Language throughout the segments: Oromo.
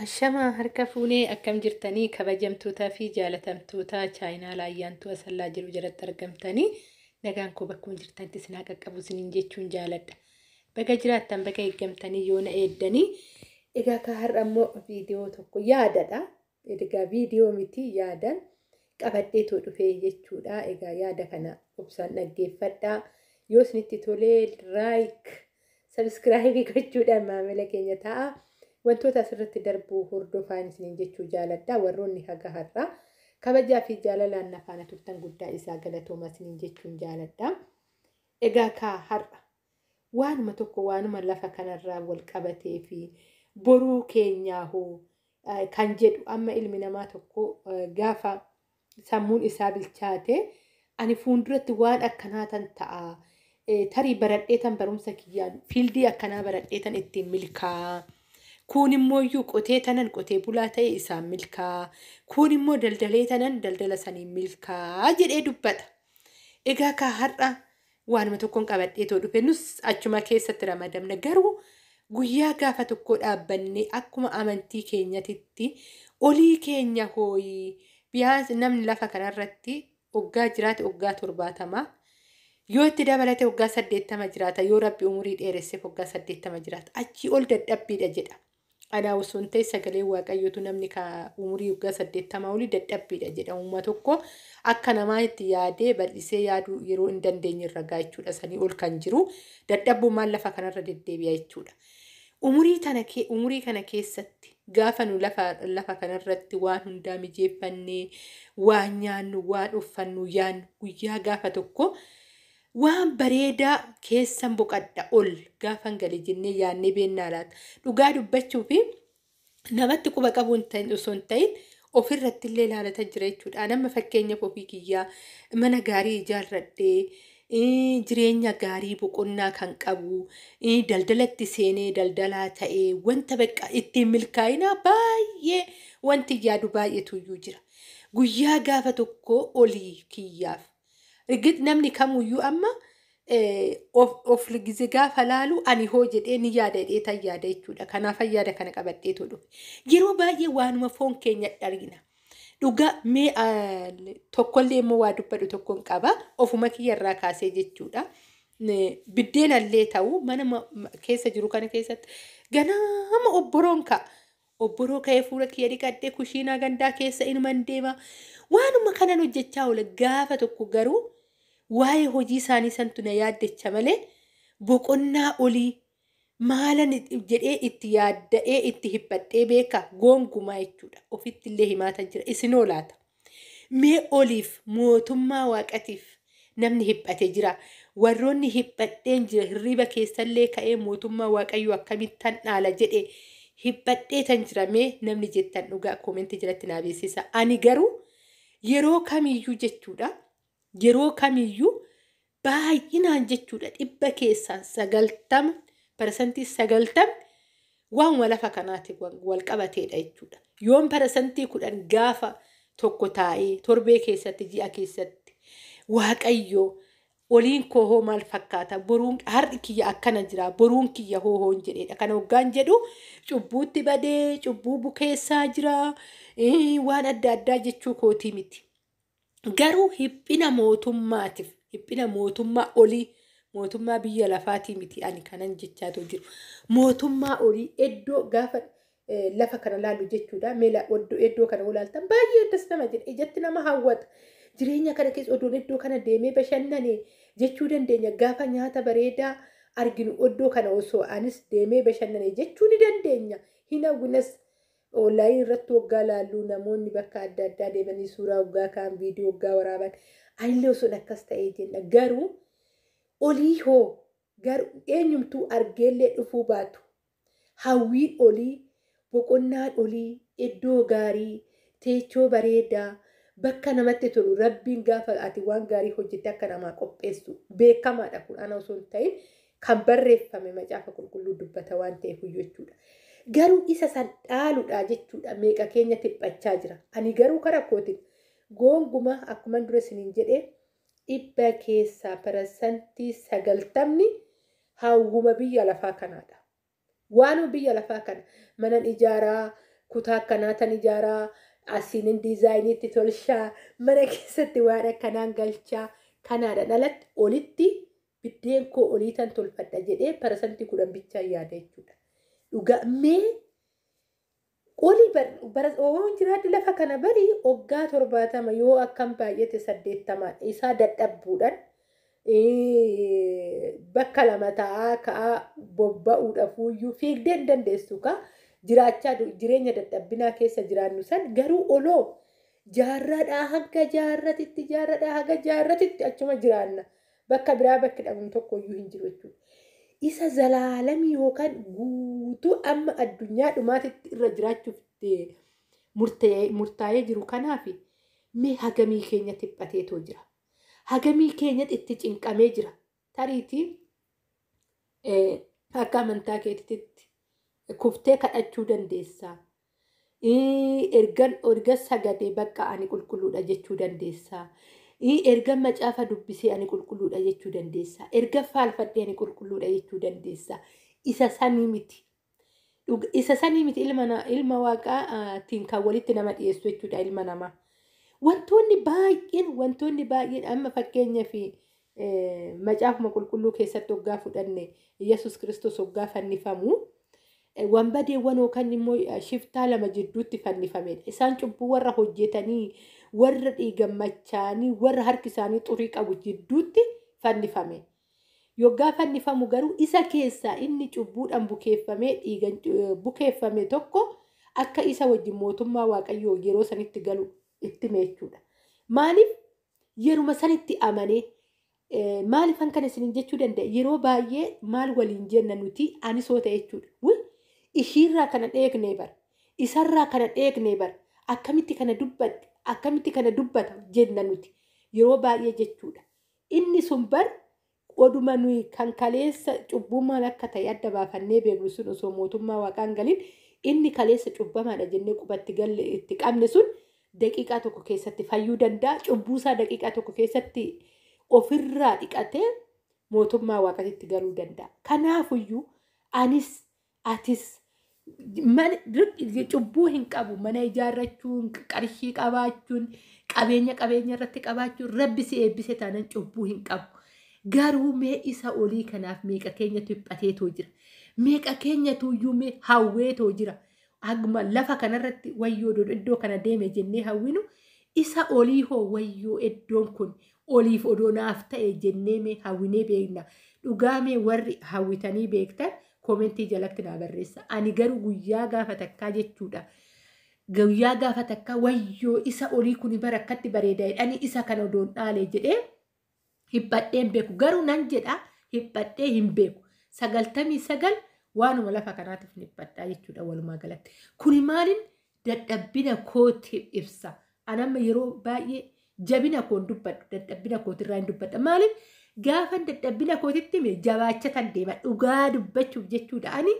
Ashamaa harka fuunee akkam jirtanii kabajamtootaa fi jaalatamtoota chaayinaa Ayyaantuu Asallaa jiru jalatti argamtanii nagaan koo bakkuma jirtanitti isin haa qaqqabu isiniin jechuun jaaladha. Baga jiraattan baga eeggamtanii yoona eeddanii. Egaa ka har'a immoo viidiyoo tokko yaadadha. Egaa viidiyoo miti yaadan qabadheetoo dhufee jechuudha. Egaa yaada kana obsaan dhaggeeffadhaa. Yoo isinitti tolee like subscribe gochuudhaan maamila keenya ta'a. Wantoota asirratti darbu hordofaan isiniin jechuu jaaladha. Warroonni haga har'aa kabajaa fi jaalalaan na faana turtan guddaa isaa galatooma isiniin jechuun jaaladha. Egaa kaa har'a waanuma tokko waanuma lafa kanarraa wal qabatee fi boruu keenyaa hoo kan jedhu amma ilmi namaa tokko gaafa sammuun isaa bilchaate ani fuulduratti waan akkanaa tan ta'a. Tarii baradhee tan barumsa kiyyaan fiildii akkanaa baradhee tan ittiin milkaa'a. Kun immoo iyyuu qotee tanan qotee bulaa ta'e isaan milkaa'a. Kun immoo daldalee tanan daldala saniin milkaa'a jedhee dubbata. Egaa kaa har'a waanuma tokkoon qabadheetoo dhufe nus achuma keessatti ramadamna. Garuu guyyaa gaafa tokko dhaabbannee akkuma amantii keenyatitti olii keenya hooyii biyaas namni lafa kanarratti hoggaa jiraate hoggaa 70 yoo itti dabalate hoggaa 80 jiraata yoo rabbi umurii dheeresseef hoggaa 80 jiraata achii ol dadhabbiidha jedha. Anaa osoo hin ta'in sagalee waaqayyootu namni umurii hoggaa 80 olii dadhabbiidha jedha. Uuma tokko akka namaa itti yaadee bal'isee yaaduu yeroo hin dandeenye irra ga'a jechuudha. Sanii ol kan jiru dadhabbumaan lafa kanarra deddeebi'a jechuudha. Umurii kana keessatti gaafa nu lafa kanarratti waan hundaa mijeeffannee waan nyaannu waan uffannu yaannu guyyaa gaafa tokko waan bareedaa keessan boqadha ol gaafan gale jennee yaannee beennaa laata. Dhugaa dubbachuu fi namatti quba qabu osoo hin ta'in ofirratti illee ilaalata jira jechuudha. Nama fakkeenyaaf ofii kiyyaa mana gaarii ijaarradhee jireenya gaarii boqonnaa kan qabu daldalatti seenee daldalaa ta'ee wanta bakka ittiin milkaa'inaa baay'ee wanti yaadu baay'eetu iyyuu jira. Guyyaa gaafa tokko olii kiyyaaf. Rigid namni kamuyyuu amma of gize gaafa laalu ani hoo jedhee ni yaada jedhee tan yaada jechuudha. Kanaaf yaada kana qabadheetu dhufe. Yeroo baay'ee waanuma foon keenya argina. Dhugaa mee tokkollee immoo waa dubbadhu tokkoon qaba. Ofuma kiyyarraa kaasee jechuudha. Biddeenallee ta'u mana keessa jiru kana keessatti ganama obboroon ka'a. Obboroo ka'ee fuula kiyya dhiqadhee kushiinaa gandaa keessa inuman deema. Waanuma kanan hojjechaa oola gaafa tokko garuu waa'ee hojii isaanii santu na yaaddacha malee boqonnaa olii maalan jedhee itti yaadda'ee itti hiphadhee beeka goongumaa jechuudha. Ofitti illee himaata jira. Isinoo laata. Mee oliif mootummaa waaqatiif namni hiphate jira. Warroonni hiphadheen jira hirriba keessallee ka'ee mootummaa waaqayyoo akkamittan dhaala jedhee hiphadhee tan jira mee namni jettan dhugaa koomentii jalatti naa beeksisa. Ani garuu yeroo kamiyyuu jechuudha. Yeroo kamiyyuu baay'inaan jechuudha dhibba keessaan 90 90% waanuma lafa kanaatti wal qabateedha jechuudha. Yoon 10% gaafa tokko taa'ee torbee keessatti ji'a keessatti waaqayyoo oliin koo hoo maal fakkaata boruun har'i kiyya akkana jira boruun kiyya hoo hoon jedheedha. Kana hoggaan jedhu cubbuutti badee cubbuu bukeessaa jira waan adda addaa jechuu kootii miti. Garuu hiphina mootummaatiif hiphina mootummaa olii mootummaa biyya lafaatii miti ani kanan jechaatu jiru. Mootummaa olii iddoo gaafa lafa kana laallu jechuudha. Meela iddoo kana olaaltan baay'ee addas nama jedha ijatti nama hawwata. Jireenya kana keessa odoon iddoo kana deemee bashannane jechuu dandeenya. Gaafa nyaata bareedaa arginu iddoo kana osoo anis deemee bashannane jechuu ni dandeenya. Hin hawwinas onlaayinii irratti waggaa laallu namoonni bakka adda addaa deemanii suuraa waggaa ka'an viidiyoo waggaa waraaban anillee osoo akkas ta'ee jenna. Garuu olii hoo garuu eenyumtuu argeellee dhufuu baatu hawwiin olii boqonnaan olii iddoo gaarii teechoo bareedaa bakka namatti tolu rabbiin gaafa ati waan gaarii hojjette akka namaa qopheessu beekamaadha kun ana osoo hin ta'in kan barreeffame macaafa qulqulluu dubbata waan ta'eef jechuudha. Garuu isa san dhaaluudha jechuudha meeqa keenya tiphachaa jira. Ani garuu karaa kootiin goonguma akkuma dura isiniin jedhee dhibba keessaa 90% hawwuma biyya lafaa kanaadha. Waanuma biyya lafaa kana manan ijaaraa Kutaa akkanaa tan ijaaraa, asiin diizaayiniitti tolchaa, mana keessatti waan akkanaan galchaa. Kanaadhaan alatti olitti biddeen koo olii tan tolfadha jedhee 10% bichaa yaada jechuudha. Dhugaa mee olii bara jiraadhu lafa kana barii waggaa 70 yoo akkam baay'ate 80 isaa dadhabbuudhaan bakka lama taa'aa ka'aa bobba'uudhaaf iyyuu fiigdee hin dandeessu kaa jiraachaa jireenya dadhabbinaa keessa jiraannu san garuu oloo jaarradhaa hanga jaarratitti jaarradhaa hanga jaarratitti achuma jiraanna. Bakka biraa bakki dhabnu tokko iyyuu hin jiru jechuudha. Isa zalaalamii yookaan guutuu amma addunyaa dhumaatitti irra jiraachuuf murtaa'ee jiru kanaaf mee hagamii keenya dhiphateetoo jira. Hagamii keenyatti itti cinqamee jira. Tariitii akka amantaa keetiitti kuftee kadhachuu dandeessaa. Erga sagadee bakka ani qulqulluudha jechuu dandeessaa. Erga macaafa dubbisee ani qulqulluudha jechuu dandeessaa. Erga faalfadhee ani qulqulluudha jechuu dandeessaa. Isa sanii miti. Isa sanii miti ilma waaqaatiin kan walitti nama dhiyeessu jechuudha ilma namaa. Wantoonni baay'een amma fakkeenyaaf macaafuma qulqulluu keessatti hoggaa fudhanne Yesuus Kiristoos hoggaa fannifamu wanbadeewwan yookaan immoo shiftaa lama jidduutti fannifamedha. Isaan cubbuu warra hojjetanii warra dhiigammachaanii warra harki isaanii xurii qabu jidduutti fannifame. Yoggaa fannifamu garuu isa keessaa inni cubbuudhaan bukeeffamee dhiigan bukeeffame tokko akka isa wajjin mootummaa Waaqayyoo yeroo sanitti galu itti jechuudha. Maaliif yeruma sanitti amanee maaliifan kana isiniin jechuu danda'a? Yeroo baay'ee maal waliin jenna nuti anisoo ta'e jechuudha. Ishiirraa kana dheeknee bara, isarraa kana dheeknee bara, akkamitti kana dubbatti, akkamitti kana dubbata jenna nuti yeroo baay'ee jechuudha. Inni sun bar oduma nuyi kan kaleessa cubbuu maal akka ta'e adda baafannee beeknu sun osoo mootummaa waaqaan galiin inni kaleessa cubbamaadha jennee qubatti galle itti qabne sun daqiiqaa tokko keessatti fayyuu danda'a. Cubbuusaa daqiiqaa tokko keessatti ofirraa dhiqatee mootummaa waaqatti galuu danda'a. Kanaafuyyuu anis atis cubbuu hin qabu mana ijaarrachuun qarshii qabaachuun qabeenya irratti qabaachuun rabbi si eebbise taanaan cubbuu hin qabu. Garuu mee isa olii kanaaf meeqa keenyatu dhiphateetoo jira. Meeqa keenyatu iyyuu mee hawweetoo jira. Haguma lafa kanarratti wayyoo iddoo kana deeme jennee hawwinu isa olii hoo wayyoo iddoon kun oliif odoo naaf ta'e jennee mee hawwinee beekna. Dhugaa mee warri hawwitanii beektan koomentii jalatti naa barreessa. Ani garuu guyyaa gaafa takkaa jechuudha. Guyyaa gaafa takkaa wayyoo isa olii kun bara akkatti bareeda jedhanii isa kana odoon dhaalee jedhee hiphadhee hin beeku. Garuu nan jedha hiphadhee hin beeku. 99 waanuma lafa kanaatiif hiphadhaa jechuudha walumaa galatti. Kuni maaliin dadhabbina kootiif ibsa. Ani amma yeroo baay'ee jabina koon dubbadhu dadhabbina kootirraa hin dubbadha. Maaliif gaafa dadhabbina kootitti hime jabaachatan deema dhugaa dubbachuuf jechuudha. Ani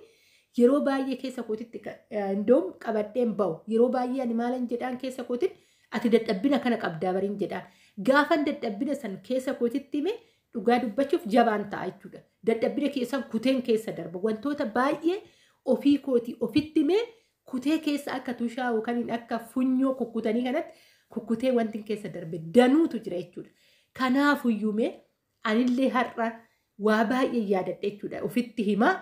yeroo baay'ee keessa kootitti indoom qabadheen bahu. Yeroo baay'ee ani maalan jedhaan keessa kootiin ati dadhabbina kana qabdaa bariin jedhaan. Gaafa dadhabbina san keessa kootitti hime dhugaa dubbachuuf jabaan ta'a jechuudha. Dadhabbina keessan kuteen keessa darba. Wantoota baay'ee ofii kootii ofitti hime kutee keessa akka tushaa yookaan akka funyoo kukkutanii kanatti kukkutee wanti keessa darbe danuutu jira jechuudha. Kanaafuyyuu mee anillee har'a waa baay'ee yaadadhe jechuudha. Ofitti himaa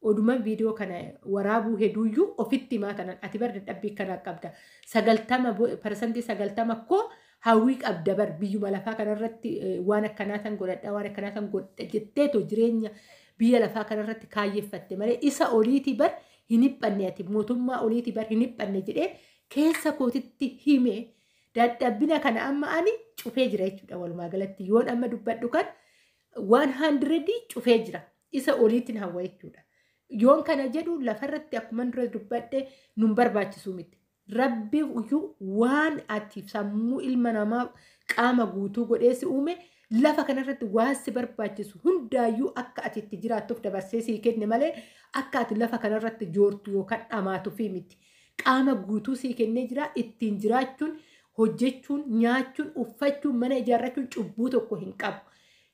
oduma viidiyoo kana waraabuu hedduuyyuu ofitti himaa kanan ati bar dadhabbii kana qabda. 90% koo hawwii qabda bar biyyuma lafaa kanarratti waan akkanaa tan godhadha waan akkanaa tan godha jetteetoo jireenya biyya lafaa kanarratti kaayyeeffatte malee isa oliitii bar hin dhiphanne ati mootummaa oliitii bar hin dhiphanne jedhee keessa kootitti hime dadhabbina kana amma ani cufee jira jechuudha walumaa galatti yoon amma dubbadhu kan 100 cufee jira isa oliitiin hawwa jechuudha. Yoon kana jedhu lafarratti akkuma dura dubbadhe nun barbaachisu miti. Rabbi iyyuu waan ati sammuu ilma namaa qaama guutuu godhee si uume lafa kanarratti waan si barbaachisu hundaayyuu akka ati itti jiraattuuf dabarsee sii kenne malee akka ati lafa kanarratti joortu yookaan dhamaatuufi miti. Qaama guutuu sii kennee jira ittiin jiraachuun, hojjechuun, nyaachuun, uffachuun, mana ijaarrachuun cubbuu tokko hin qabu.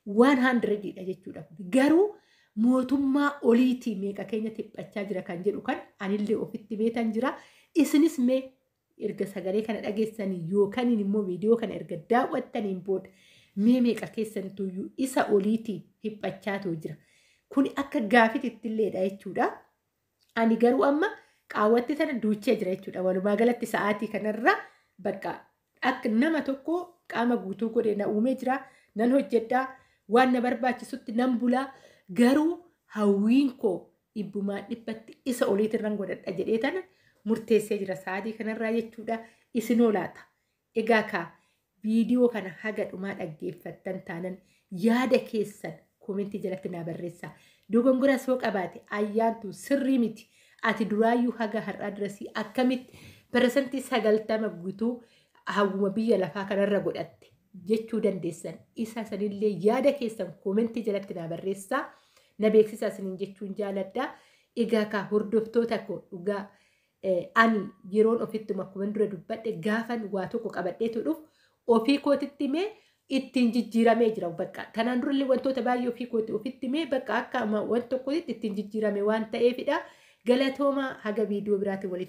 100 dha jechuudha. Garuu mootummaa oliitii meeqa keenya dhiphachaa jira kan jedhu kan anillee ofitti beetan jira. Isinis mee erga sagalee kana dhageessanii yookaan immoo viidiyoo kana erga daawwattaniin booda mee meeqa keessantuyyuu isa oliitiin dhiphachaatu jira. Kun akka gaafititti illeedha jechuudha. Ani garuu amma qaawwatti sana duuchee jira jechuudha. Walumaa galatti sa'aatii kanarra bakka akka nama tokko qaama guutuu godhee na uumee jira. Nan hojjedhaa, waan na barbaachisutti nan bulaa, garuu hawwiin koo dhibbumaan dhibbatti isa oliitirran godhadha jedhee tana murteessee jira sa'aatii kanarraa jechuudha. Isinoo laata? Egaa kaa viidiyoo kana haga dhumaa dhaggeeffattan taanan yaada keessan koomentii jalatti naa barreessaa. Dogongora soo qabaate ayyaantu sirrii miti. Ati duraayyuu haga har'aa dirasii akkamitti 90% guutuu hawwuma biyya lafaa kanarra godhatte jechuu dandeessan. Isa sanillee yaada keessan koomentii jalatti naa barreessaa. Na beeksisaa isiniin jechuun jaaladha. Egaa kaa hordoftoota koo dhugaa ani yeroon ofittuma akkuma dura dubbadhe gaafan waa tokko qabadheetu dhufu ofii kootitti mee ittiin jijjiiramee jira bakka. Tanaan durallee wantoota baay'ee ofii kooti ofitti mee bakka akka waan tokkotti ittiin jijjiirame waan ta'eefidha. Galatooma, haga viidiyoo biraatiin walitti.